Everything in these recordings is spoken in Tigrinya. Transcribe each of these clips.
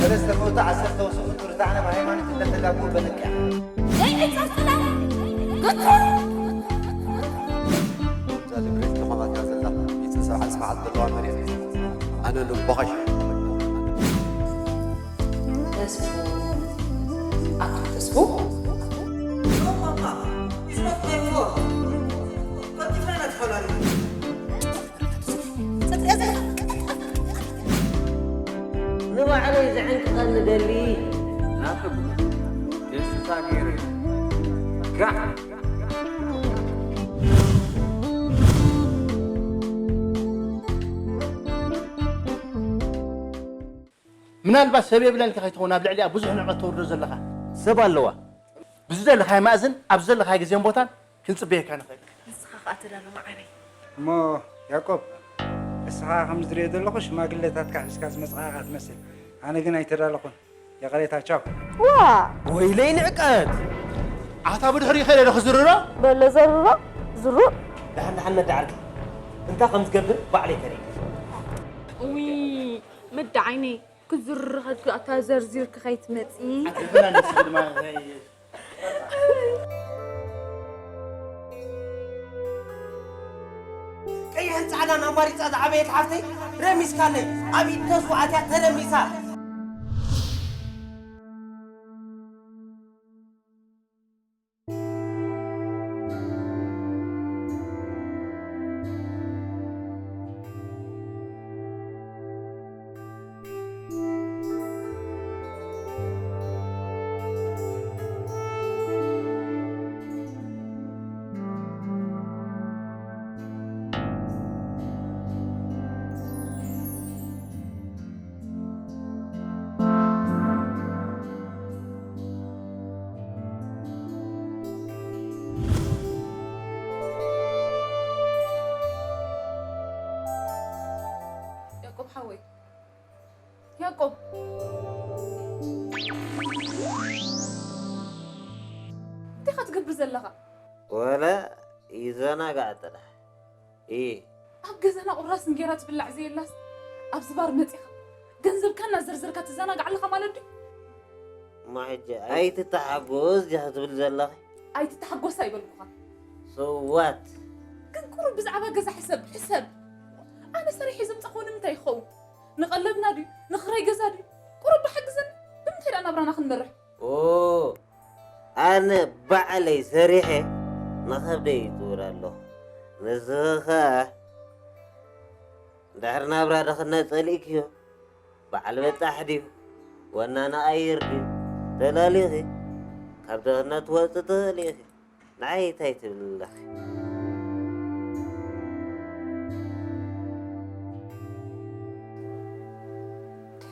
ሰለስተ መቶ ዓሰርተ ወሰኹ ቱርታዕና ብሃይማኖት እንደተጋቡ በነቅያ። ዘይዕጸ ሰላም ግቱር ዛልግሬት ተኾማት ያዘላ ይጽንሰ ዓጽማ ዓደለዋ መሬት ኣነ ልቦኸሽ ተስፉ ኣቶ ተስፉ ንባዕለይ ዘዕንቅቐኒ ደሊ ናቱ ደስታ ገይረ ጋዕ ምናልባት ሰብ የብላን ኢልካ ከይትኸውን ኣብ ልዕሊኣ ብዙሕ ንዕቀት ተውርዶ ዘለኻ ሰብ ኣለዋ። ብዝደለኻዮ ማእዝን ኣብ ዘለኻዮ ግዜን ቦታን ክንጽበየካ ንኽእል። ንስኻ ኸኣ ተዳሎ መዓረይ። እሞ ያቆብ እስኻ ከም ዝሪኦ ዘለኹ ሽማግለታትካ ሒዝካ ዝመጽኻ ኢኻ ትመስል። ኣነ ግን ኣይተዳለኹን። ይቕሬታ ቻው። ዋ ወይለይ ንዕቀት ኣታ ብድሕሪ ይኸደ ዶ ክዝርሮ? በለ ዘርሮ ዝሩር። ደሓን ደሓን መዳዓርኪ እንታይ ከም ዝገብር ባዕለይ ከርእየኪ። ውይ መዳ ዓይነይ ክዝርር ከድኩ ኣታ ዘርዚርኪ ከይትመጺ። ኣትርፍና ንስኺ ድማ ናይ ቀይሕን ፃዕዳን ኣማሪፃ ዝዓበየት ሓፍተይ ረሚስካለይ ኣብ ኢድ ተስፉ ኣትያ ተረሚሳ። ያቆብ ሓወይ ያቆብ እንታይ ኢኻ ትገብር ዘለኻ? ወላ ይዘናጋዕ ጥራሕ እይ ኣብ ገዛና ቁራስ እንጌራ ትብላዕ ዘየላስ ኣብዚ ባር መጺኻ ገንዘብካ እናዘርዘርካ ትዘናጋዕ ኣለኻ ማለት ድዩ? እሞ ሕጂ ኣይትተሓጎስ ዲኻ ትብል ዘለኺ? ኣይትተሓጎስ ኣይበልኩኻን። So what? ግን ቁሩብ ብዛዕባ ገዛ ሕሰብ ሕሰብ። ኣነ ሰሪሐ ዘምጻኹ ንምንታይ ይኸውን? ንቐለብና ድዩ ንኽራይ ገዛ ድዩ? ቁሩብ ዶ ሓግዘኒ። ብምንታይ ደኣ ናብራና ክንመርሕ? ኦ ኣነ ባዕለይ ሰሪሐ ንኸብደይ ይጥውር ኣለኹ። ንስኺ ኸኣ ድሕሪ ናብራ ድኽነት ጸሊእክዮ? በዓል በጣሕ ድዩ? ወናኒ ኣየር ድዩ? ተላሊኺ ካብ ድኽነት ትወጺ ትኽእሊ ኢኺ። ንዓይ እንታይ ትብሊ ኣለኺ?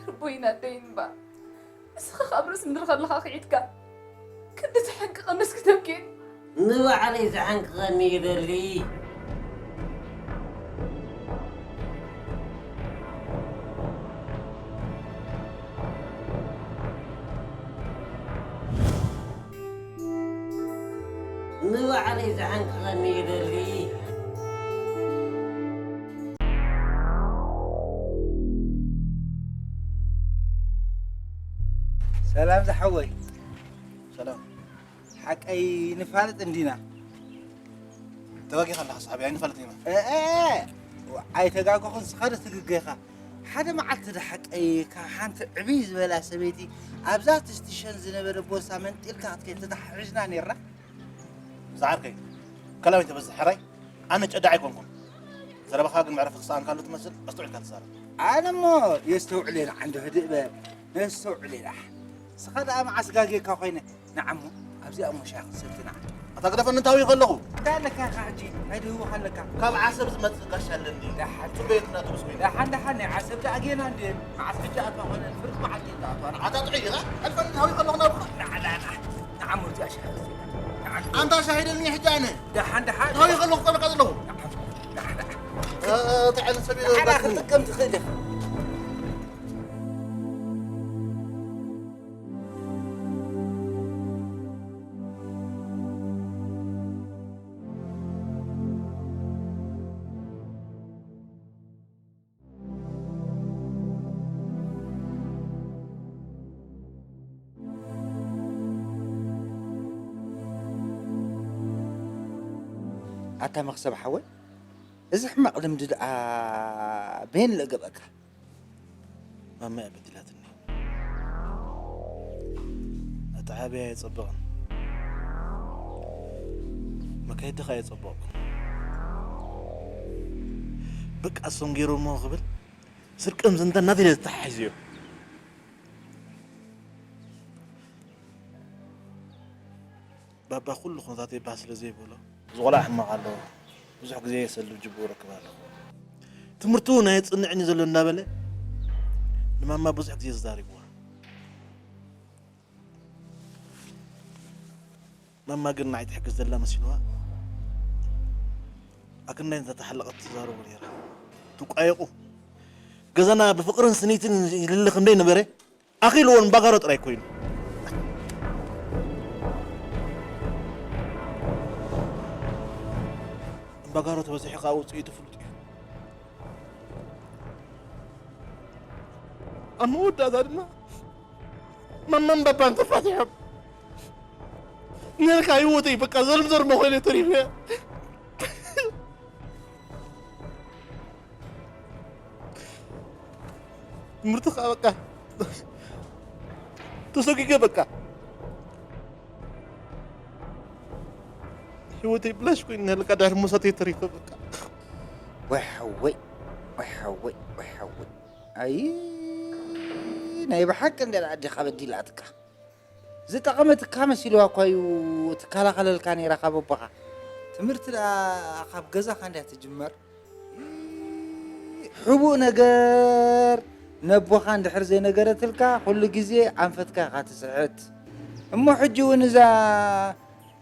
ርቦይና ደይንባ እስኻ ካብ ርእሲ ምድሪ ከለኻ ክዒድካ ክንዲ ተሐንቅቐኒ እስኪ ተብኪኒ። ንባዕለይ ዘሐንቅቐኒ ይደሊ። ንባዕለይ ዘሐንቅቐኒ ይደሊ። ሰላም ዝሓወይ። ሰላም። ሓቀይ ንፋለጥ እንዲና። ተጋጊኻ ኣለኻ ሰሓቢ ኣይንፋለጥን ኢና። እእ ኣይተጋገኹን ስኻ ዶ ትግገኻ። ሓደ መዓልቲ ዶ ሓቀይ ካብ ሓንቲ ዕብይ ዝበላ ሰበይቲ ኣብዛ ትስቲሸን ዝነበረ ቦርሳ መንጢልካ ክትከይድ ተተሓሒዝና ኔርና። ዝዓርከይ ከላም ይተበዝሕ ሕራይ ኣነ ጨዳ ኣይኮንኩን። ዘረባኻ ግን መዕረፊ ክሰኣንካሉ ትመስል ኣስተውዒልካ ተዛረብ። ኣነ እሞ የስተውዕል እየ ንዓንዶ ህድእ በል ነስተውዕል እየ ደሓ። ንስኻ ደኣ መዓስ ጋጌካ ኮይነ ንዓሞ ኣብዚኣ እሞ ሻሂ ክንሰትናዓ። ኣታ ግደፈኒ እንታዊ ከለኹ። እንታይ ኣለካ ኢኻ ሕጂ ናይ ድህቡኻ ኣለካ። ካብ ዓሰብ ዝመጽእ ጋሻ ኣለኒ። ደሓን ጽበየትና ትብስ ኮይኑ። ደሓን ደሓን ናይ ዓሰብ ደኣ ጌና እንዴ መዓስ ሕጂ ኣትዋ ኮነ ፍርቂ መዓልቲ እንዳ ኣትዋ ንዓ። ኣታ ጥዑይ ኢኻ። ኣልፈኒ እንታዊ ከለኹ ናብኻ። ንዓ ንዓ ንዓ። ንዓ እሞ እዚኣ ሻሂ ሰትየና። ንዓ ኣንታ ሻሂ ደልኒ ሕጂ ኣነ። ደሓን ደሓን። እንታዊ ከለኹ ጸበቃ ዘለኹ። ንዓ ንዓ። እንታይ ዓይነት ሰብ እዩ ንዓ ዘጋጥም? ክትጥቀም ትኽእል ኢኻ። ኣታ መኽሰብ ሓወይ፣ እዚ ሕማቕ ልምዲ ደኣ በየን ለገበካ? ማማ እያ በዲላትኒ። ኣተዓብያ የጸበቕን፣ መካይዲ ኸኣ የጸበቕኩን። በቃ እሶም ገይሮሞ ክብል ስርቅም ዝንተ እናተለ ዝተሓሒዙ እዮም። ባባ ኩሉ ኩነታተይ ባህ ስለ ዘይብሎ፣ እዚ ቆልዓ ሕማቕ ኣለዎ። ብዙሕ ግዜ የሰልብ ጅብኡ ረክብ ኣለኹ። ትምህርቱ እውን ኣየጽንዕን እዩ ዘሎ እናበለ ንማማ ብዙሕ ግዜ ተዛሪብዋ። ማማ ግን ንዓይ ትሕግዝ ዘላ መሲልዋ፣ ኣክንዳይ እንተተሓለቐት ትዛረቦ ነይራ። ትቋየቑ። ገዛና ብፍቕርን ስኒትን ይልለ ክንደይ ነበረ፣ ኣኺልዎ እምባጋሮ ጥራይ ኮይኑ። እምባጋሮ ተበዚሑ ከዓ ውፅኢቱ ፍሉጥ እዩ። ኣብ መወዳእታ ድማ ማማን ባባን ተፋቲሖም። ነርካ ህይወተይ በቃ ዘልምዘርሞ ኮይነ ተሪፈ። ትምህርቲ ከዓ በቃ ተሰጊገ በቃ። ህይወተይ ብላሽ ኮይኑ ነልካ ድሕሪ ሞሳተይ ተሪፈ በቃ። ወይ ሓወይ፣ ወይ ሓወይ፣ ወይ ሓወይ። ኣይ፣ ናይ ብሓቂ እንደ ኣዴኻ በዲላትካ። ዝጠቐመትካ መሲልዋ እኳ እዩ ትከላኸለልካ ነይራ ካብ ኣቦኻ። ትምህርቲ ደኣ ካብ ገዛኻ እንድያ ትጅመር። ሕቡእ ነገር ነቦኻ እንድሕር ዘይነገረትልካ ኩሉ ግዜ ኣንፈትካ ኢኻ ትስሕት። እሞ ሕጂ እውን እዛ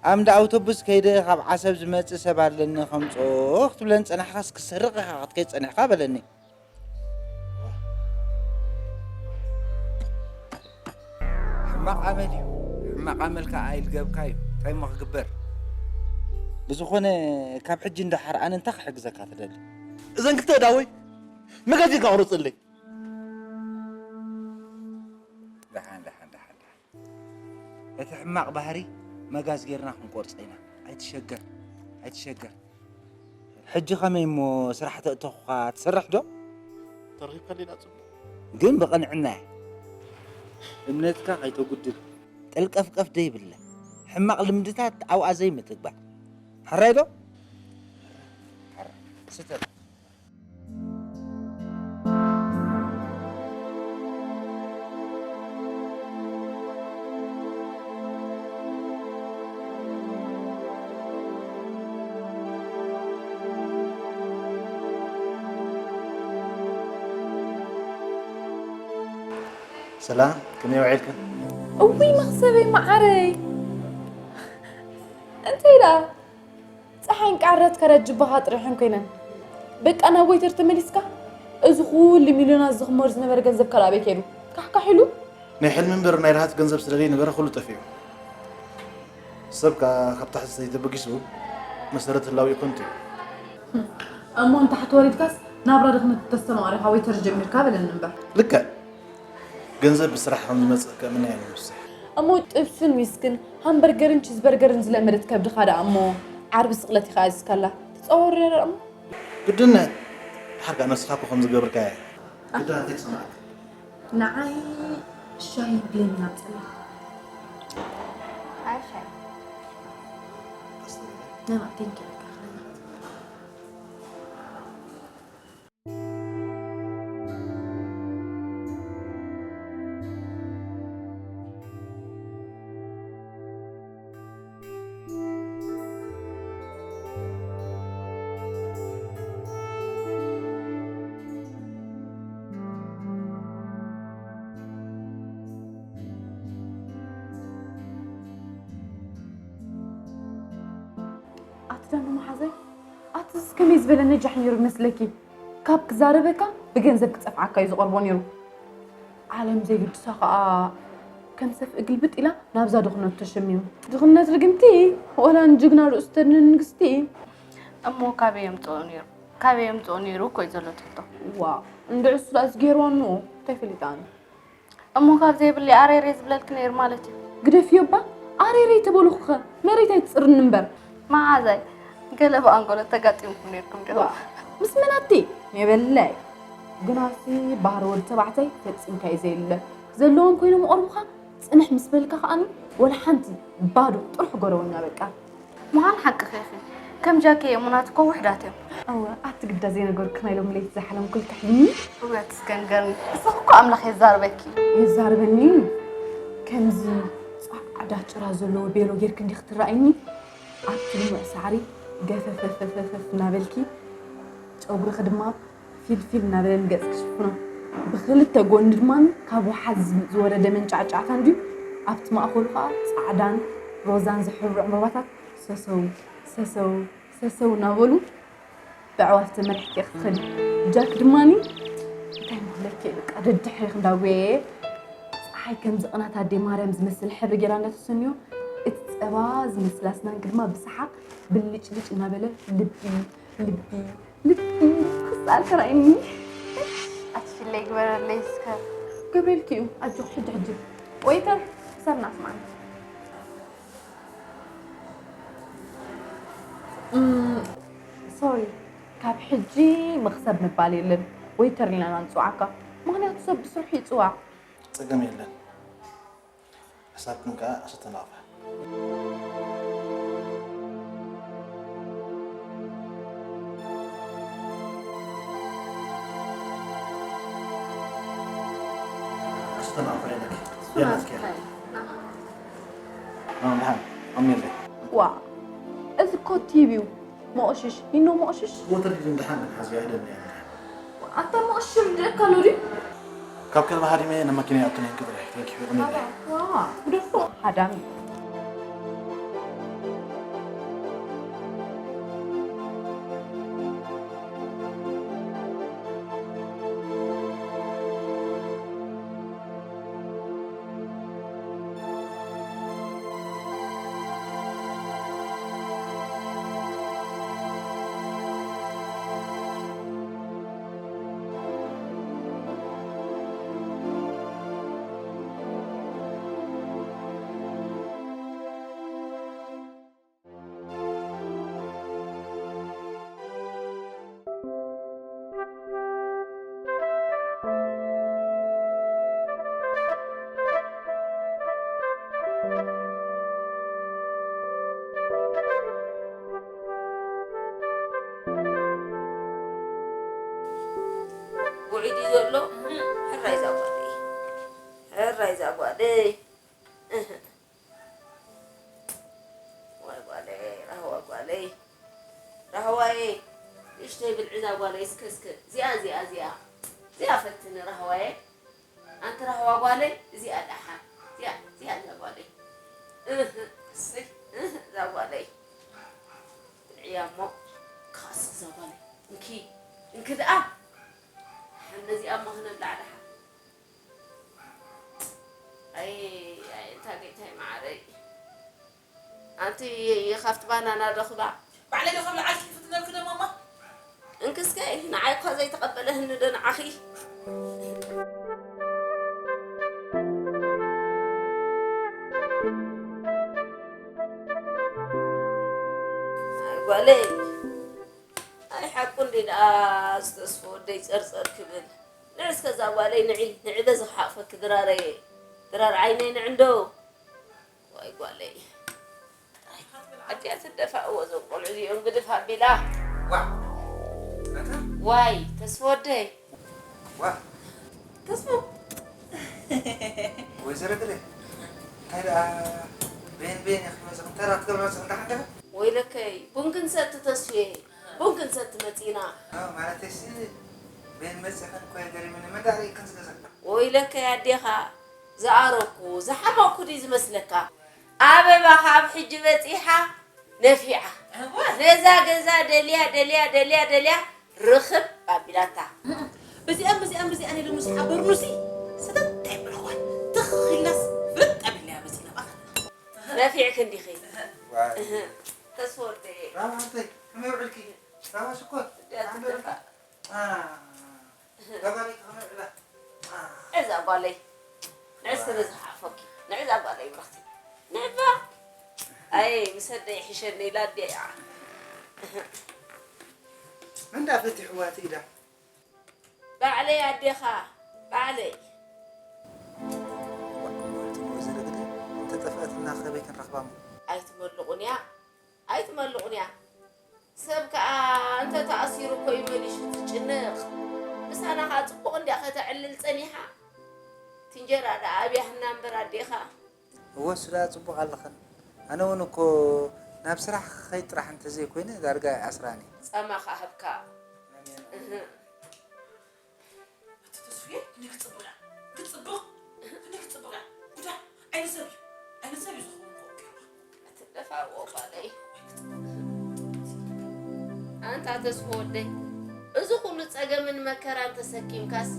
ኣብ እንዳ ኣውቶቡስ ከይደ ካብ ዓሰብ ዝመጽእ ሰብ ኣለኒ ከምጽኦ ክትብለኒ ጸናሕካስ ክሰርቕ ኢኻ ክትከይድ ጸኒሕካ በለኒ። ሕማቕ ኣመል እዩ። ሕማቕ ኣመል ከኣ ኣይልገብካ እዩ። እንታይ እሞ ክግበር? ብዝኾነ ካብ ሕጂ እንድሓር ኣነ እንታይ ክሕግዘካ ትደሊ? እዘን ክልተ ዳወይ መጋዚንካ ቁረጽለይ። ደሓን ደሓን ደሓን ደሓን። እቲ ሕማቕ ባህሪ መጋዝ ጌርና ክንቆርጾ ኢና። ኣይትሸገር፣ ኣይትሸገር። ሕጂ ከመይ እሞ ስራሕ ተእተኹኻ ትሰርሕ ዶ? ተረኺብካ ሌላ ጽቡቕ። ግን ብቕንዕና እየ። እምነትካ ከይተጉድል፣ ጥልቀፍቀፍ ደይብለ፣ ሕማቕ ልምድታት ኣብኣ ዘይምትግባር። ሕራይ ዶ? ሕራይ። ስተ። ሰላም፣ ከመይ ውዒልክን? እውይ መኽሰበይ መዓረይ፣ እንታይ ደኣ? ጸሓይን ቃረት ከረጅባኻ ጥሪሐን ኮይነን። በቃ ናብ ወይተር ተመሊስካ? እዚ ኩሉ ሚልዮናት ዝኽመር ዝነበረ ገንዘብ ካልኣበይ ከይዱ? ካሕካሕ ኢሉ? ናይ ሕልሚ እምበር ናይ ርሃጽ ገንዘብ ስለ ዘይነበረ ኩሉ ጠፊኡ። ሰብ ከኣ ካብ ታሕቲ ተበጊሱ መሰረት ህላዌኡ ከንቱ እዩ። እሞ ንታሕቲ ወሪድካስ ናብራ ድኽነት ተስተማቒርካ ወይተር ጀሚርካ በለኒ እምበር። ልክዕ። ገንዘብ ብስራሕ ከም ዝመጽእ ከእምና እየ ንውስሕ። እሞ ጥብስን ዊስክን ሃምበርገርን ቺዝበርገርን ዝለመደት ከብድኻ ደኣ እሞ ዓርቢ ስቕለት ኢኻ ኣዚዝካላ። ትጻወር ነይራ እሞ። ግድነት ድሓር ከኣ ነስኻ እኮ ከም ዝገብርካ እየ። ግድነት እንታይ ክሰምዓካ? ንዓይ ሻሂ ብሌን ኢና ብጸላ። ኣይ ሻሂ። ነና ቴንኪ በቃ። ኣቲ ዳኑ መሓዘይ፣ ኣቲ እዚ ከመይ ዝበለ ነጃሕ ነይሩ መስለኪ? ካብ ክዛረበካ ብገንዘብ ክጸፍዓካ እዩ ዝቐርቦ ነይሩ። ዓለም ዘይግድሳ ከኣ ከም ሰፍኢ ግልብጥ ኢላ ናብዛ ድኽነቱ ተሸሚሙ። ድኽነት ርግምቲ፣ ወላ ንጅግና ርእሱ ተድንን ንግስቲ። እሞ ካበይ የምጽኦ ነይሩ? ካበይ የምጽኦ ነይሩ እኮ እዩ ዘሎ ትሕቶ። ዋእ፣ እንድዒ እሱ ደኣ ዝገይርዋ እንኡ እንታይ ፈሊጣ ኣነ። እሞ ካብ ዘይብለይ ኣሬሬ ዝብለልኪ ነይሩ ማለት እዩ። ግደፍዮ እባ፣ ኣሬሬ ተበልኹኸ መሬት ኣይትጽርኒ እምበር። መሓዛይ፣ ገለ ብኣንጎሎ ተጋጢምኩም ነይርኩም ዲኹም? ዋ፣ ምስ መናቲ የበለይ። ግናሲ ባህሪ ወዲ ተባዕታይ ፈጺምካ እዩ ዘየለ። ዘለዎም ኮይኖም ይቐርቡኻ፣ ጽንሕ ምስ በልካ ከኣኒ ወላ ሓንቲ ባዶ ጥርሑ ገረውኛ በቃ። ምዃን ሓቅኺ ኢኺ። ከም ጃኪ የሙናት እኮ ውሑዳት እዮም። እወ፣ ኣቲ ግዳ ዘይነገርኩ ናይ ሎሚ ለይቲ ዝሓለምኩልኪ ሕልሚ። እወ፣ እስከ ንገርኒ። ንስኺ እኮ ኣምላኽ የዛርበኪ። የዛርበኒ? ከምዚ ጻዕዳ ጭራ ዘለዎ ቤሎ ጌርኪ እንዲኺ ትረኣይኒ? ኣብቲ ልሙዕ ሳዕሪ ገፈፈፈፈፍ እናበልኪ፣ ጨጉርኺ ድማ ፊልፊል እናበለ ንገጽኪ ክሽፍኖ። ብኽልተ ጎኒ ድማ ካብ ወሓዝ ዝወረደ መንጫዕጫዕታ እንድዩ ኣብቲ ማእከሉ ኸኣ ጻዕዳን ሮዛን ዝሕብሩ ዕምባባታት ሰሰው ሰሰው ሰሰው እናበሉ ብኣዕዋፍ ተመሪሕኪ ኢኺ ትኸዲ። ጃክ ድማኒ እንታይ ምኽለኪ በቃ ደድሕሪኺ እንዳጎየየ ጸሓይ ከምዚ ቅናት ኣደይ ማርያም ዝመስል ሕብሪ ጌራ እንዳተሰንዮ እቲ ጸባ ዝመስል ኣስናንኪ ድማ ብሰሓቕ ብልጭልጭ እናበለ ልቢ ልቢ ልቢ ክሳል ተራእይኒ። ኣቲ ሽለይ ግበረለይ እስከ። ገብረልኪ እዩ ኣጆኽ ሕጂ ሕጂ ወይተር ክሳብ ናስማዕና። ሶሪ ካብ ሕጂ መኽሰብ ምባል የለን። ወይተር ኢልና ኢና ንፅዋዓካ ምኽንያቱ ሰብ ብስርሑ ይፅዋዕ። ፀገም የለን። ሕሳብክን ከዓ ኣሰተናቕፋ። ኣሰተናቕፋ ኢለኪ። የላትኪ። ኣም ደሓን ኣሜለይ። ዋ፣ እዚ እኮ ቲቪ እዩ። መቑሽሽ፣ ኒኖ መቑሽሽ። ሞተር ግን ደሓን ሓዝያ ደንያ። ኣታ መቑሽሽ ርድእካ ኣሎ ድዩ? ካብ ከልቢ ሃዲመ ንመኪና ይኣቱን ይንቅጥረ። Thank you። ይቕንለይ። ዋ፣ ግደፎ። ሃዳሚ። ውዒዱ ዘሎ። ሕራይ እዛ ጓለይ፣ ሕራይ እዛ ጓለይ። እህ። ዋይ ጓለይ፣ ራህዋ ጓለይ። ራህዋየ፣ ንእሽተይ ብልዒ እዛ ጓለይ፣ እስከ፣ እስከ። እዚኣ፣ እዚኣ፣ እዚኣ። እዚኣ ፈትኒ ራህዋየ። ኣንቲ ራህዋ ጓለይ፣ እዚኣ ደሓን። እዚኣ፣ እዚኣ እዛ ጓለይ። እህ፣ እስይ፣ እህ፣ እዛ ጓለይ። ብልዕያ እሞ፣ ካስ እዛ ጓለይ። እንኪ፣ እንኪ ደኣ። ደሓን ነዚኣ እሞ ክነብላ ደሓን። ኣይ፣ ኣይ፣ እንታ ጌታይ መዓረይ። ኣንቲ የኻፍቲ ባናና ዶ ክባ? ባዕለይ ዶ ክብላ ዓርኪ ክፍትነልኪ ዶ ማማ? እንክስከ፣ ንዓይ እኳ ዘይተቐበለህኒ ዶ ንዓኺ? ኣይ ጓለይ፣ ኣይ ሓቁ እንዲ ደኣ ዝተስፎ ወደይ ጸርጸር ክብል። ንዕ እስከ እዛ ጓለይ ንዒ፣ ንዒ በዚ ክሓቕፈኪ ድራረየ። ድራር ዓይነይ ንዕንዶ። ዋይ ጓለይ። ኣዲኣ ትደፋእዎ እዞም ቆልዑ እዚኦም ግድፍ ኣቢላ። ዋ። በቃ። ዋይ ተስፋ ወደይ። ዋ። ተስፋ። ወይዘሮ ግደ። እንታይ ደኣ በየን በየን ኢኺ መፂኹም? እንታይ ደኣ ክትገብሩ መፂኹም? ደሓን ዲኹም? ወይለከይ ቡን ክንሰቲ ተስፍየ። ቡን ክንሰቲ መፂና። አ፣ ማለተይሲ በየን መፂኽን እኮ ገሪሙኒ። መን ደኣ ርኢክን ዝገዛ? ወይለከይ ኣዴኻ። ዝኣረኩ፣ ዝሓመቕኩ ድዩ ዝመስለካ? ኣበባ ካብ ሕጂ በጺሓ ነፊዓ። እወ። ነዛ ገዛ ደልያ፣ ደልያ፣ ደልያ፣ ደልያ ርኽብ ኣቢላታ። በዚኣን፣ በዚኣን፣ በዚኣን ኢሎም ምስ ሓበሩኑሲ ሰተት ኣይበልኩዋን። ትኽ ኢልናስ ፍርጥ ኣቢልናያ መጺእና ብኣኻልና። ነፊዕኪ እንዲኺ። ዋይ። እህ፣ ተስፋ ወደየ። ራማ ሓፍተይ፣ ከመይ ውዕልኪ? ራማ ሽኮር። እንዲያ ትደፋ። አ፣ ገባሪ ከመይ ውዕላ? አ። እዛ ጓለይ። ንዕስ ከመይ ዝሓፈኪ። ንዕዛ ጓለይ ብረኽቲ። ንዕባ። ኣይ፣ ምስ ኣደይ ይሕሸኒ ኢላ ኣደይ እያ። መን ደኣ ፈቲሕዋ እቲ ኢዳ? ባዕለይ ኣዴኻ፣ ባዕለይ። እዋ፣ እሞ እቲ ወይዘሮ ግደ እንተጠፍኣትና ከበይ ክንረኽባ እሞ? ኣይትመልቑንያ፣ ኣይትመልቑንያ። ሰብ ከኣ እንተ ተኣሲሩ እኮ እዩ መሊሹ ዝጭነቕ። ምሳና ከኣ ጽቡቕ እንድያ ከተዕልል ጸኒሓ። እቲ እንጀራ ደኣ ኣብያህና እምበር ኣዴኻ። እወ፣ እሱ ደኣ ጽቡቕ ኣለኽን። ኣነ እውን እኮ ናብ ስራሕ ክኸይድ ጥራሕ እንተዘይኮይነ ዳርጋ ይኣስራኒ። ጻማ ከኣ ሃብካ። ኣሜን። እህ። ኣታ ተስፍየ፣ ክንደይ ክትጽብቕ እያ? ክትጽብቕ? ክንደይ ክትጽብቕ እያ? ጉዳ፣ ዓይኒ ሰብ እዩ። ዓይኒ ሰብ እዩ ዝኸውን እኮ ገይሩኻ። ኣትለፋዎ ጓለይ። ኣንታ ተስፎ ወደይ፣ እዚ ኩሉ ጸገምን መከራን ተሰኪምካስ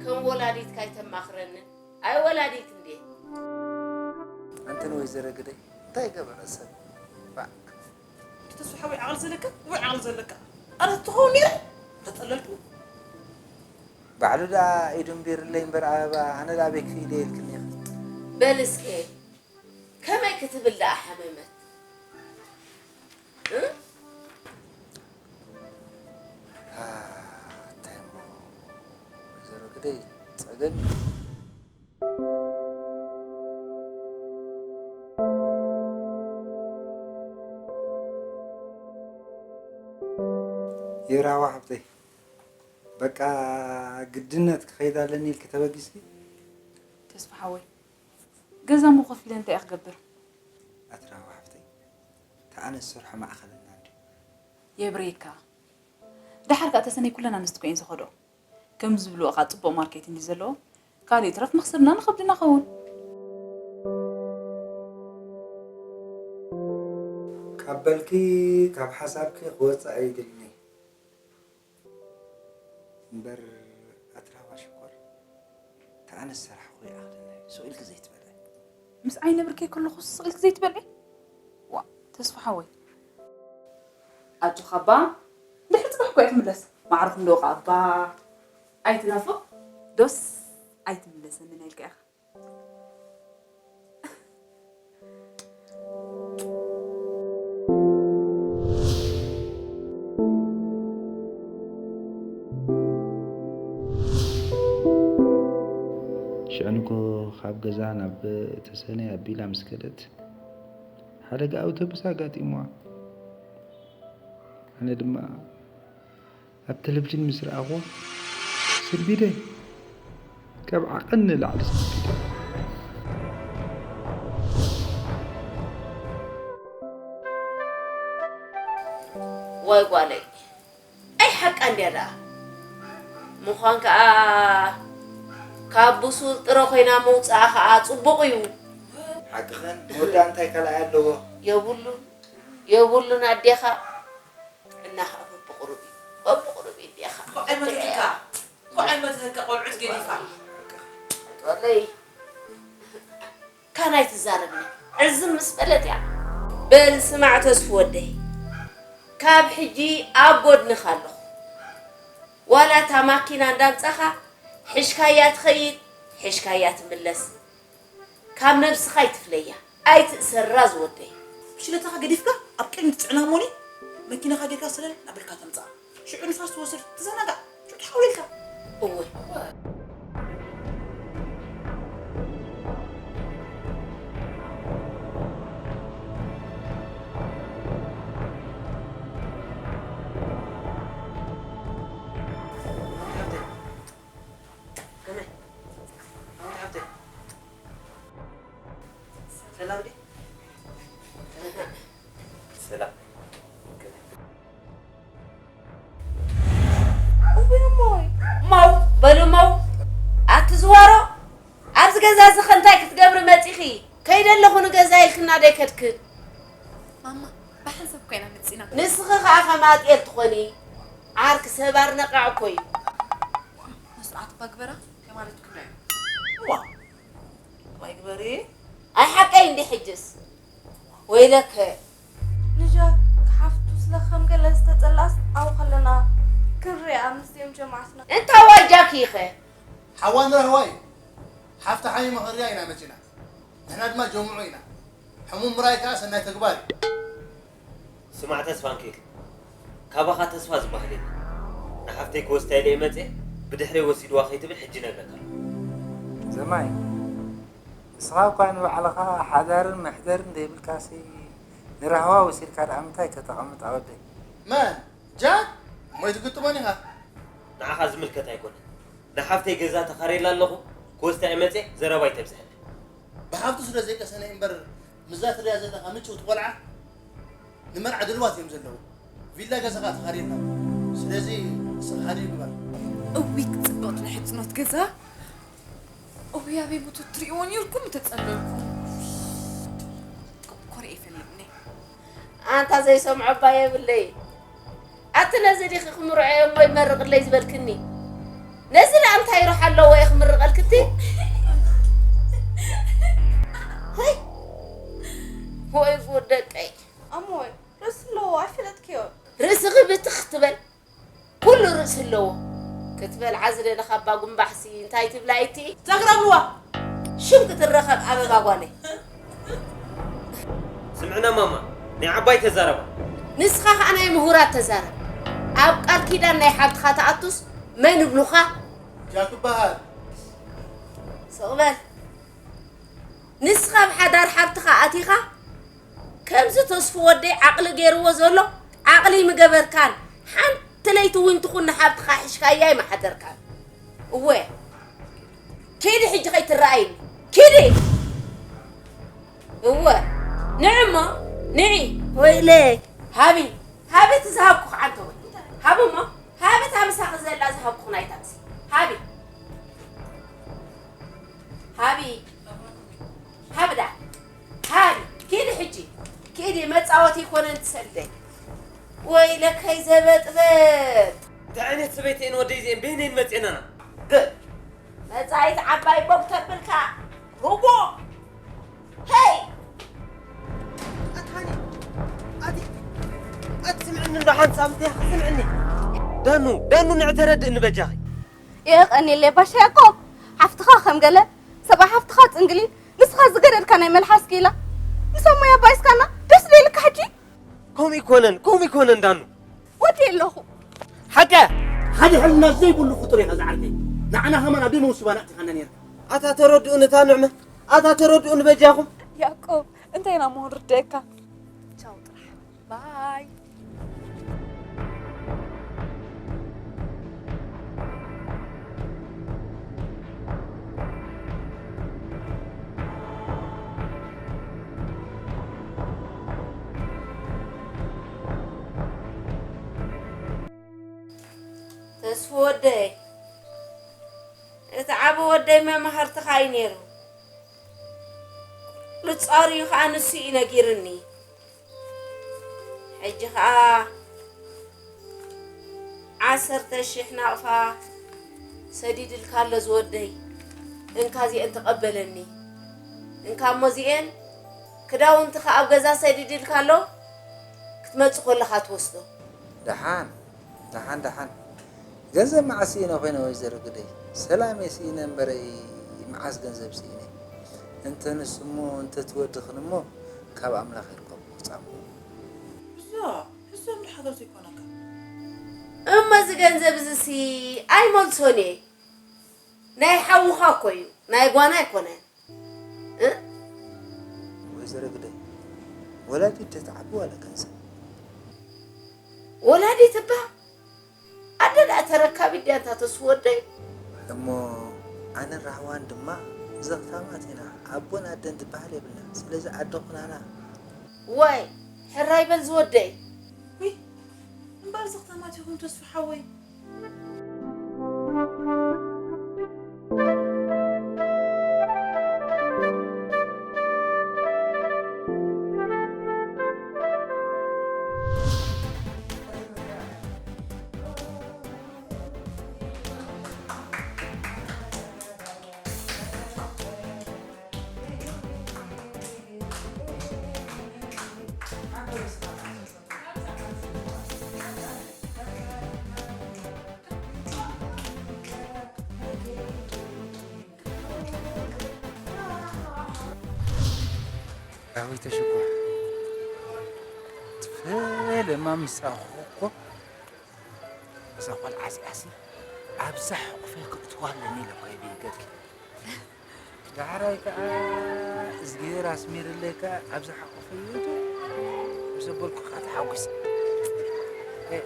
ከም ወላዲትካ ኣይተማኽረንን? ኣይ ወላዲት እንዴ? ኣንቲ ንወይዘሮ ግደይ እንታይ ገበረ ሰብ? ባዕ። ተስፋ ሓወይ ዓቕሊ ዘለካ ወይ ዓቕሊ ዘለካ? ኣረ ትኸውን ነይረ ተጠለልኩ። ባዕሉ ደኣ ኢዱ እምቢርለይ እምበር ኣበባ፣ ኣነ ደኣ ኣበይ ክኢለ ኢልክኒ ኢኺ። በል እስከ ከመይ ክትብል ደኣ ሓመመት? እ? ኣታ እሞ ወይዘሮ ግደይ ጸገም እዩ። ይራዋ ሓብተይ፣ በቃ ግድነት ክኸይድ ኣለኒ ኢልኪ ተበጊስኪ? ተስፋ ሓወይ፣ ገዛ እሞ ከፊለ እንታይ እየ ክገብር? ኣትራዋ ሓብተይ፣ ተኣነ ዝሰርሖ ማእኸልና እንድዩ። የብረየካ። ደሓር ከኣ ተሰነይ ኩለን ኣንስቲ እኮ እየን ዝኸድኦ። ከም ዝብልዎ ከኣ ጽቡቕ ማርኬት እንድዩ ዘለዎ፣ ካልእ ይትረፍ መኽሰብና ንኸብድና ኸውን። ካብ በልኪ፣ ካብ ሓሳብኪ ክወጽእ ኣይድልኒ። እምበር ኣትራዋ ሽኮር፣ ተኣነ ዝሰራሕኹ ይኣኽለና እዩ። ስቕ ኢልኪ ዘይትበልዒ። ምስ ዓይነ ብርከይ ከለኹ ስቕ ኢልኪ ዘይትበልዒ? ዋ፣ ተስፋ ሓወይ። ኣጆኻ እባ፣ ድሕሪ ጽባሕ እኮ እያ ትምለስ። ማዕረ ክንዶ እባ። ኣይትናፍቕ? ዶስ ኣይትምለሰንን ኢልካ ኢኻ። ሽዕንኮ ካብ ገዛ ናብ ተሰነይ ኣቢላ ምስ ከደት፣ ሓደጋ ኣውቶቡስ ኣጋጢምዋ። ኣነ ድማ ኣብ ቴሌቪዥን ምስ ረኣኹዋ፣ ሰንቢደ፣ ካብ ዓቐን ንላዕሊ ሰንቢደ። ዋይ ጓለይ፣ ኣይ ሓቃ እንድያ ደኣ። ምዃን ከኣ ካብ ብሱል ጥረ ኮይና ምውጻኣ ከኣ ጽቡቕ እዩ። ሓቅኽን፣ መወዳእታ እንታይ ካልኣይ ኣለዎ? የብሉን፣ የብሉን ኣዴኻ። ጥዕና ከኣ በብቕሩብ እዩ። በብቕሩብ እዩ ኣዴኻ። ኮዓይ መትህካ፣ ኮዓይ መትህካ ቆልዑት ገዲፋ። ጦለይ። ካናይ ትዛረብኒ ዕዝም ምስ በለት እያ። በል ስማዕ ተስፉ ወደይ፣ ካብ ሕጂ ኣብ ጎድንኻ ኣለኹ። ዋላ እታ ማኪና እንዳምጻኻ፣ ሕሽካያ ትኸይድ፣ ሕሽካያ ትምለስ። ካብ ነብስኻ ኣይትፍለያ፣ ኣይትእሰራ ዝወደይ። ሽለታኻ ገዲፍካ ኣብ ቅድሚ ትጽዕና እሞኒ፣ መኪናኻ ጌርካ ሰለል እናበልካ ተምጽኣ። ሽዑ ንፋስ ትወስድ፣ ትዘናጋዕ፣ ሽዑ ትሓውልካ። እወ። ከመይ? ኣወት ሓብተይ። ሰላም ድዩ? ሰላም። እውይ እሞይ። እሞው፣ በሉ እሞው። ኣቲ ዝዋሮ፣ ኣብዚ ገዛ እዚ ኸ እንታይ ክትገብሪ መጺኺ? ከይደ ኣለኹ ንገዛ ኢልክና ዶ ኣይከድክን? ማማ፣ ብሓንሳብ ኮይና መጺና። ንስኺ ኸኣ ከም ኣጥኤል ትኾኒ። ዓርኪ ሰባር ነቓዕ እኮ እዩ። መስዋዕቲ ባግበራ ከማለትኩም እዩ። እዋ። ዋይ ግበሪ። ኣይ ሓቀይ እንዲ ሕጅስ። ወይለከ። ንጃክ ሓፍቱ ስለ ከም ገለ ዝተጸላስ ኣብኡ ከለና ክንሪኣ ምስዚኦም ጀማዓትና። እንታ ዋይ ጃክ ኢኸ? ሓዋ ንረህዋ እዩ። ሓፍቲ ሓሚመ ክንሪኣ ኢና መጺና። ንሕና ድማ ጀምዑ ኢና። ሕሙም ምርኣይ ከኣ ሰናይ ተግባር እዩ። ስማዕ ተስፋንኪ፣ ካባኻ ተስፋ ዝበሃል የለን። ንሓፍተይ ክወስዳ ኢለ እየ መፅየ፣ ብድሕረይ ወሲድዋ ከይትብል ሕጂ እነግረካ ኣለኹ። ዘማይ፣ ንስኻ እኳ ንባዕልኻ ሓዳርን መሕደርን ዘይብልካሲ፣ ንራህዋ ወሲድካ ደኣ ምንታይ ከተቐምጣ ወደይ? መን? ጃክ? እሞ ኣይትግጥሞን ኢኻ። ንዓኻ ዝምልከት ኣይኮነን። ንሓፍተይ ገዛ ተኻርየላ ኣለኹ፣ ክወስዳ እየ መፅየ፣ ዘረባ ኣይተብዝሐለይ። ብሓፍቱ ስለ ዘይቀሰነ እምበር ምስዛ ትሪኣ ዘለኻ ምጭውቲ ቆልዓ ንመርዓ ድልዋት እዮም ዘለዉ። ቪላ ገዛኻ ተኻርየላ። ስለዚ ንስኻ ሓደ ግበር። እውይ ክትፅብቕ ናይ ሕፅኖት ገዛ። እውይ ኣበይ ሙቱ ትሪእዎ ነይርኩም ተፀበብኩም። ኮሪኤ ይፈልጥኒ። ኣንታ ዘይሰምዖ እባ የብለይ። ኣቲ ነዚ ዲኺ ክምርዖ እየ እሞ ይመርቕለይ ዝበልክኒ? ነዚ ደኣ እንታይ ሮሖ ኣለዎ እየ ክምርቐልኪ እቲ? ወይ ወይ ጉድ ደቀይ። ኣሞይ ርእሲ ኣለዎ ኣይፈለጥክዮን። ርእስኺ ብትኽ ትበል። ኩሉ ርእሲ ኣለዎ ክትበልዓ ዝደለኻ እባ ጉምባሕሲ እንታይ ትብላ ኢቲ? ዘግረምዋ ሽም ክትረኸብ ኣበባ ጓለይ። ስምዕና ማማ ናይ ዓባይ ተዛረባ። ንስኻ ኸዓ ናይ ምሁራት ተዛረብ። ኣብ ቃል ኪዳን ናይ ሓብትኻ ትኣቱስ መን እብሉኻ? ጃክ በሃል። ስቕ በል። ንስኻ ኣብ ሓዳር ሓብትኻ ኣቲኻ ከምዚ ተስፉ ወደይ ዓቕሊ ገይርዎ ዘሎ ዓቕሊ ምገበርካን ሓንቲ ለይቲ እውን ትኹን ንሓብትኻ ሒሽካያ ኣይምሓደርካን እወ ኪዲ ሕጂ ከይትረኣይኒ ኪዲ እወ ንዒ እሞ ንዒ ወይለይ ሃቢ ሃቢ እቲ ዝሃብኩኺ ዓንተወይ ሃቢ እሞ ሃቢ እታ ምሳኺ ዘላ ዝሃብኩኺ ናይ ታክሲ ሃቢ ሃቢ ሃብዳ ሃቢ ኪዲ ሕጂ ኪዲ መፃወቲ ይኮነን ትሰደይ ወይለከይ ዘበጥበጥ እንታይ ዓይነት ሰበይቲ እየን ወደይ እዚአን በይነይን መፅኤናና መፃኢት ዓባይ ቦግ ተብልካ ርጎ ሄይ ኣትሃኒ ኣቲ ኣቲ ስምዕኒ እንዶ ሓንሳብ እንተያ ስምዕኒ ዳኑ ዳኑ ንዕተረድእኒ በጃኺ የቐንየለይ ባሻ ያቆብ ሓፍትኻ ከም ገለ ሰብኣይ ሓፍትኻ ጽንግሊ ንስኻ ዝገደልካ ናይ መልሓስ ክኢላ ምስ ኣሞይ ኣባኢስካና ደስ ዶ ኢልካ ሕጂ ከምኡ ይኮነን ከምኡ ይኮነን ዳኑ ወዲ ኣለኹ ሓቀ ሓደ ሕልና ዘይብሉ ፍጡር ኢኻ ዝዓርከይ ንዓና ከማን ኣብ ደመ ውስባና ኣእቲኻና ነይርካ ኣታ ተረድኡኒ እታ ንዕመ ኣታ ተረድኡኒ በጃኹም ያቆብ እንታይ ኢና ምሆን ርደካ ቻው ጥራሕ ባይ ተስፉ ወደይ እቲ ዓቢ ወደይ መማህርትኻ እዩ ነይሩ ልጻርዩ ኸኣ ንሱ እዩ ነጊርኒ ሕጂ ኸኣ ዓሰርተ ሽሕ ናቕፋ ሰዲድልካ ኣሎ ዝወደይ እንካ እዚኤን ተቐበለኒ እንካ እሞ እዚኤን ክዳውንትኻ ኣብ ገዛ ሰዲድልካ ኣሎ ክትመጽእ ከለኻ ትወስዶ ደሓን ደሓን ደሓን ገንዘብ መዓስ ስኢነ ኮይነ ወይዘሮ ግደይ ሰላም እየ ስኢነ እምበረይ መዓስ ገንዘብ ስኢነ እንተ ንሱ እሞ እንተ ትወድኽን እሞ ካብ ኣምላኽ ይርከቦ ክጻምኡ እዛ ሕሶም ድሓገዝ ይኮነካ እሞ እዚ ገንዘብ እዚሲ ኣይመልሶን እየ ናይ ሓውኻ እኮ እዩ ናይ ጓና ኣይኮነን ወይዘሮ ግደይ ወላዲት ዶ ትዓቢ ዋላ ገንዘብ ወላዲት እባ ኣደ ደኣ ተረካቢት ድያ እንታ ተስፉ ወደይ እሞ ኣነን ራህዋን ድማ ዘኽታማት ኢና ኣቦን ኣደን ዝበሃል የብልና ስለዚ ኣደ ኩናና ዋይ ሕራይ በል ዝወደይ እምበር ዘኽታማት ኢኹም ተስፉ ሓወይ ዳዊተ ሽኮር ትፈለማ ምስ ረኣኹ እኮ እዛ ቆልዓ እዚኣሲ ኣብዛ ሕቑፈይ ክእትዋ ኣለኒ ኢለ እኮ እየ ብኢገድኪ። ዳሕራይ ከኣ እዝግሄር ኣስሚርለይ ከኣ ኣብዛ ሕቑፈይ ይእቱ። ምስ ኣበልኩ ከኣ ተሓጒሰ። እ፣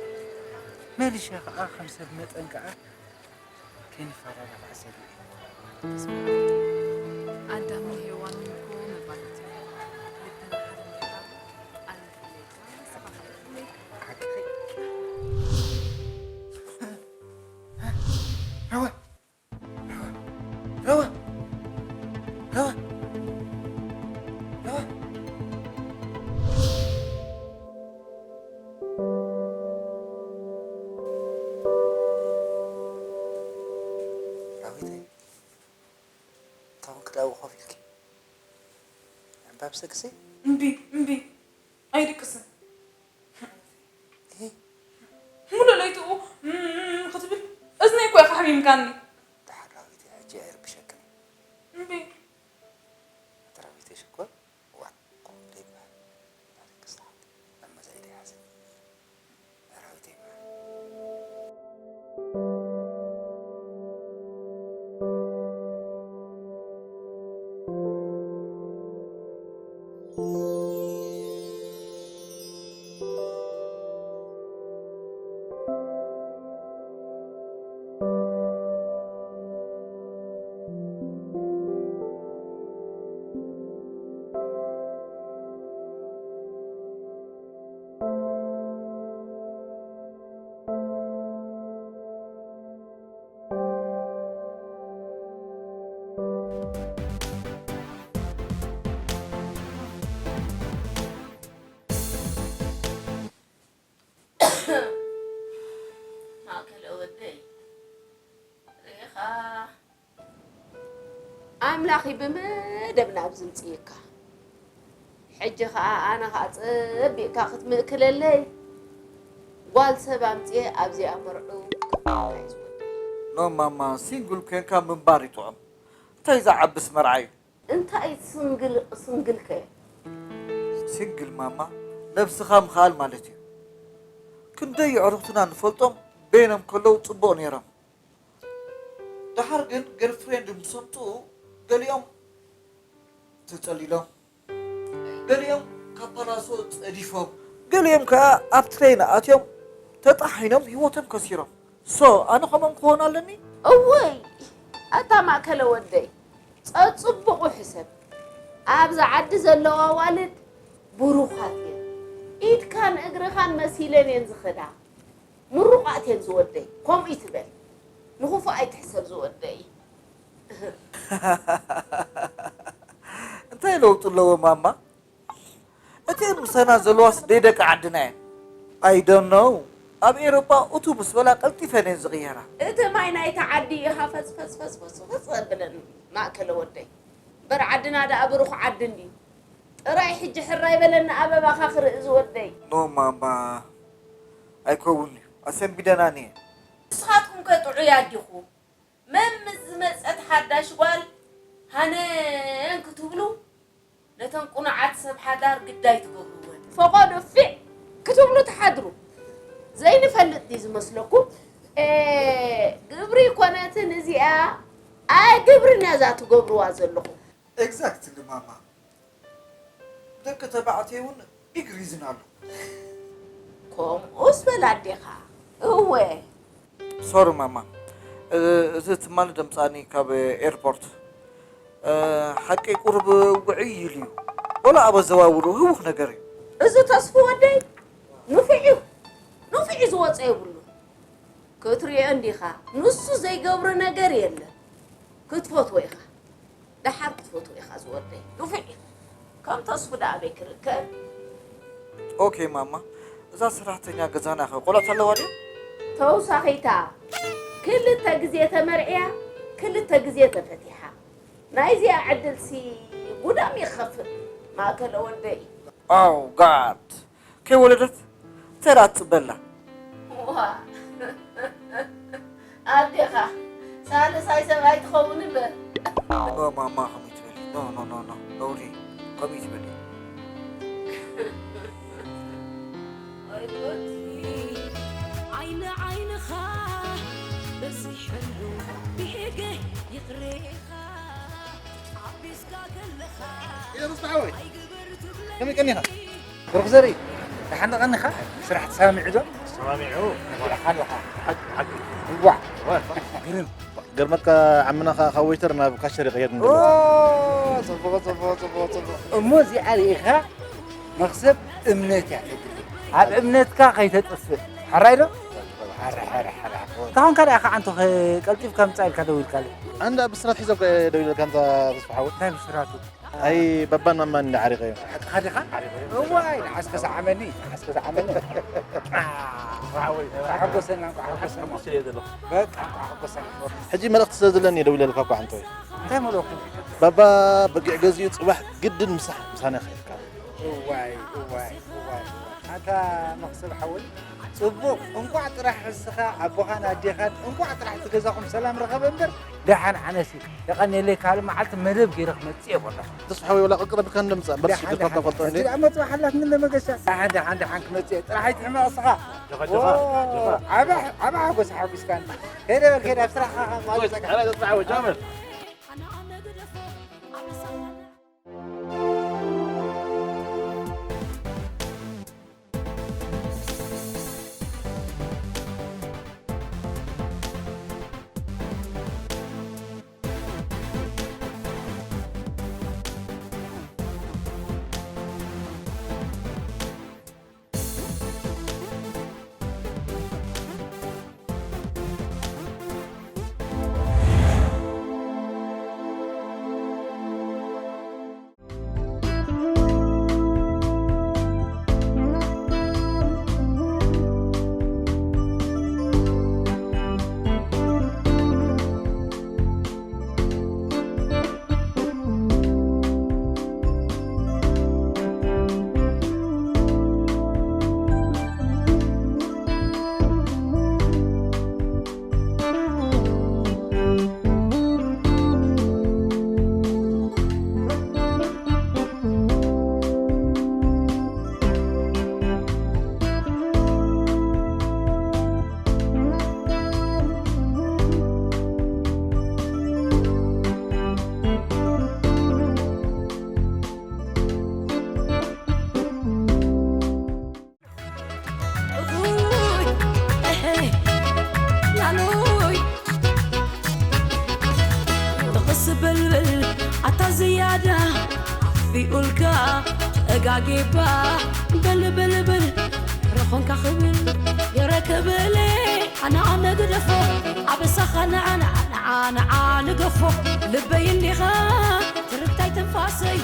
መሊሸ ከኣ ከም ሰብ መጠን ከኣ ከይንፈላለ ከኣ ሰጊኤ። ተስፋ ኣዳምን ሄዋንን እኮ መባልት እዮም። ልብና ሓደ እንድሕር ኣሎ፣ ኣነ ይፍለየካ፣ ንስኻ ኸኣ ይፍለየካ። ሓቅኺ። ረወ! ረወ! ረወ! ረወ! ራዊተይ፣ ታውን ክዳዊ ኮፍ ኢልኪ ዕምባብ ሰግሲ? እምቢ፣ እምቢ፣ ኣይድቅስን። እሂ። ሙሉእ ለይትኡ እም ክትብል እዝነይ እኮ ኢኻ ሓሚምካኒ። ደሓን ራዊተይ፣ ሕጂ ኣይርብሸክን። እምቢ። ኣቲ ራዊተይ ሽኮር፣ ዋእ፣ ከምኡ ደይበሃል። ታሪክ ክስተሓት፣ ኣብ መጻኢ ደይሓስብ። ኣራዊተይ መዓር። ማእከለ ወደይ ርኢኻ ኣምላኽ እዩ ብመደብ ናብዚ ምጽእካ። ሕጂ ኸኣ ኣነ ኸኣ ጸቢቕካ ክትምእክለለይ ጓል ሰብ ኣምጽኤ ኣብዚኣ መርዑ ክገብረካ እዩ ዝወደይ። ኖ ማማ፣ ሲንግል ኮንካ ምንባር ይጥዑም። እንታይ ዝዓብስ መርዓ እዩ? እንታይ ስንግል ስንግል ከ? ሲንግል ማማ፣ ነብስኻ ምኽኣል ማለት እዩ። ክንደይ ኣዕሩኽትና ንፈልጦም በይኖም ከለዉ ጽቡቕ ነይሮም። ደሓር ግን ገርልፍሬንድ ምስ ኣምጽኡ ገሊኦም ተጸሊሎም፣ ገሊኦም ካብ ፓላሶ ጸዲፎም፣ ገሊኦም ከኣ ኣብ ትሬን ኣትዮም ተጣሒኖም ህይወቶም ከሲሮም። ሶ ኣነ ከምኦም ክኾን ኣለኒ? እወይ ኣታ ማእከለ ወደይ፣ ጸጽቡቑ ሕሰብ። ኣብዚ ዓዲ ዘለዋ ኣዋልድ ብሩኻት እየን። ኢድካን እግርኻን መሲለን እየን ዝኸዳ። ምሩቓት እየን ዝወደይ። ከምኡ ይትበል። ንኽፉእ ኣይትሕሰብ ዝወደይ። እንታይ ለውጢ ኣለዎ ማማ? እተን ምሳና ዘለዋስ ደይ ደቂ ዓድና እየን። I don't know። ኣብ ኤውሮጳ እቱ ምስ በላ ቀልጢፈን እየን ዝቕየራ። እቲ ማይ ናይቲ ዓዲ እዩ ሃፈጽ ፈጽ ፈጽ ፈጽ ፈጽ ዘብለን ማእከለ ወደይ። እምበር ዓድና ደኣ ብሩኽ ዓዲ እንድዩ። ጥራይ ሕጂ ሕራይ በለኒ ኣበባኻ ክርኢ ዝወደይ። ኖ ማማ፣ ኣይከውን እዩ። ኣሰንቢደናኒ እየን። ንስኻትኩም ከ ጥዑያት ዲኹም? መምስ ዝመጸት ሓዳሽ ጓል ሃነን ክትብሉ ነተን ቁኑዓት ሰብ ሓዳር ግዳይ ትገብርወን። ፈቐዶ ፊዕ ክትብሉ ትሓድሩ። ዘይንፈልጥ ድዩ ዝመስለኩም? ኤ፣ ግብሪ ኮነትን እዚኣ ኣይ ግብርን እያ እዛ ትገብርዋ ዘለኹም። Exactly ማማ። ደቂ ተባዕትዮ እውን ቢግ ሪዝን ኣሎ። ከምኡስ በል ኣዴኻ። እወ። ሶሪ ማማ፣ እ-፣ እዚ ትማሊ ደምጻኒ ካብ ኤርፖርት። እ፣ ሓቂ ቁሩብ ውዕይ ኢሉ እዩ። ወላ ኣብ ኣዘዋውሩ ህውኽ ነገር እዩ። እዚ ተስፉ ወደይ ንፉዕ እዩ። ንፉዕ እዩ ዝወጾ የብሉ። ክትሪኦ እንዲኻ፣ ንሱ ዘይገብሮ ነገር የለን። ክትፈትዎ ኢኻ። ደሓር ክትፈትዎ ኢኻ ዝወደይ። ንፉዕ እዩ። ከም ተስፉ ደኣ ኣበይ ክርከብ? ኦኬ ማማ፣ እዛ ሰራሕተኛ ገዛና ኸ ቆልዑት ኣለዋ ድዩ? ተውሳኺታ፣ ክልተ ግዜ ተመርዕያ፣ ክልተ ግዜ ተፈቲሓ። ናይዚኣ ዕድልሲ ጉዳም ይኸፍእ፣ ማእከለ ወደይ። Oh God! ከይወለደት እንታይ ደኣ ትጽበ ኣላ? ዋ፣ ኣዴኻ ሳልሳይ ሰብኣይ ትኸውን እምበር። ኖ ማማ፣ ከምኡ ትበሊ። ኖ፣ ኖ፣ ኖ፣ ኖ፣ ነውሪ። ከምኡ ትበሊ። ወይ ጉድ። ኣይ ንዓይንኻ በዚሕሉ ብሄገ ይቕሬኻ ዓቢስካ ከለኻ ኢለ ተስፋ ሓወይ ከመይ ቀኒኻ? ብሩኽ ዘርኢ ደሓን ቀኒኻ? ስራሕ ተሰማሚዑ ዶ? ተሰማሚዑ ነፊዕኻ ኣለኻ። ሓቂ ሓቂ ዋዕ ዋይ ግርም ገርመካ ዓምና ኸዓ ካብ ወይተር ናብ ካሸር ይቐየር ኦ፣ እንደ ጽቡቕ ጽቡቕ ጽቡቕ ጽቡቕ። እሞ እዚኣ ርኢኻ መኽሰብ እምነት እያ ተድሊ። ኣብ እምነትካ ከይተጥፍእ። ሕራይ ዶ? ሕረ ሕረ ሕረ። እንተኾንካ ደኣ ከዓ እንቶ ቀልጢፍካ ምጻእ ኢልካ ደዊልካለይ። ኣንዳ ብስራት ሒዘ ደው ኢለካ እንታ ተስፋ ሓወይ እንታይ ብስራቱ? ኣይ በባን ማማን እንዳ ዓሪቐዮ ሓድኻ ዲኻ? እዋይ ንዓስከ ሰዓመኒ ንዓስከ ሰዓመኒ። ተሓጎሰና እንኳ ሓጎሰና። በቃ እንኳ ሓጎሰና። ሕጂ መልእኽቲ ስለ ዘለኒ ደው ኢለልካ እኳ ሓንቶ እንታይ መልእኽቱ? ባባ በጊዕ ገዚኡ ጽባሕ ግድን ምሳሕ ምሳና ከይድካ እዋይ እዋይ እዋይ ኣታ መኽሰብ ሓወይ ጽቡቕ እንቋዕ ጥራሕ እስኻ ኣቦኻን ኣዴኻን እንቋዕ ጥራሕ እቲ ገዛኹም ሰላም ረኸበ እምበር ደሓን ዓነሲ የቐንየለይ ካልእ መዓልቲ መደብ ገይረ ክመጽእ እየ ቦላ ተስፋ ሓወይ ወላ ቅቅረብካ እንደምጻእ በርሲ ደሓን ድካ ደሓን ቆጠኒ እዚኣ መጽባሕ ኣላትኒ እንደ መገሻ ደሓን ደሓን ደሓን ክመጽእ እየ ጥራሕ ኣይትሕመቕ እስኻ ጀኻ ጀኻ ጀኻ ዓባ ዓባ ሓጎስ ሓጒስካኒ ከይደ በል ከይደ ኣብ ስራሕኻ ማለትካ ጀኻ ተስፋ ሓወይ ጃመል ኣነ ኣነ ግደፎ ዓብሳና ብቕስ በልበል ኣታ ዝያዳ ኣኽፊኡልካ ተጋጊባ በልበልበል ረኾንካ ክብል የረከበለ ኣነ ኣነ ግደፎ ኣበሳኻ ንዓና ንዓ ንዓ ንገፎ ልበይ እንዲኻ ትርታይ ትንፋሰይ